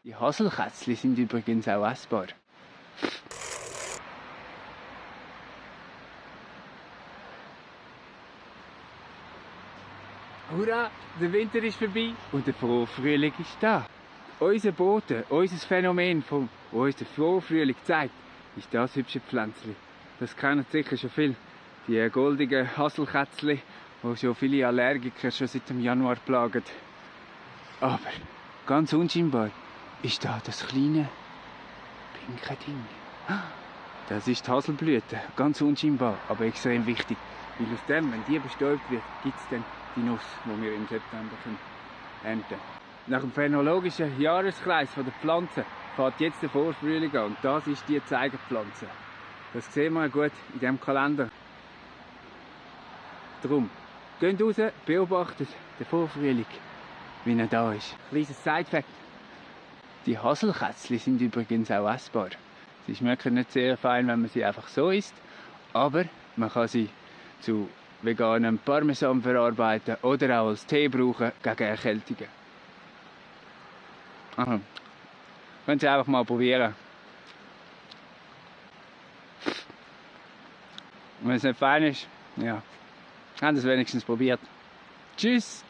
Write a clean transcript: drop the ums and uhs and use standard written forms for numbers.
Die Haselkätzchen sind übrigens auch essbar. Hurra, der Winter ist vorbei und der Vorfrühling ist da. Unser Boten, unser Phänomen, das uns der Vorfrühling zeigt, ist das hübsche Pflänzchen. Das kennen sicher schon viele. Die goldigen Haselkätzchen, die schon viele Allergiker schon seit dem Januar plagen. Aber ganz unscheinbar ist da das kleine pinke Ding. Das ist die Haselblüte, ganz unscheinbar, aber extrem wichtig. Weil aus dem, wenn die bestäubt wird, gibt es dann die Nuss, die wir im September ernten können. Nach dem phänologischen Jahreskreis der Pflanzen fängt jetzt der Vorfrühling an und das ist die Zeigerpflanze. Das sehen wir gut in diesem Kalender. Darum, geht raus, beobachtet den Vorfrühling, wie er da ist. Kleines Side-Fact. Die Haselkätzchen sind übrigens auch essbar. Sie schmecken nicht sehr fein, wenn man sie einfach so isst, aber man kann sie zu veganem Parmesan verarbeiten oder auch als Tee brauchen gegen Erkältungen. Aha. Könnt ihr einfach mal probieren. Und wenn es nicht fein ist, ja, haben Sie es wenigstens probiert. Tschüss!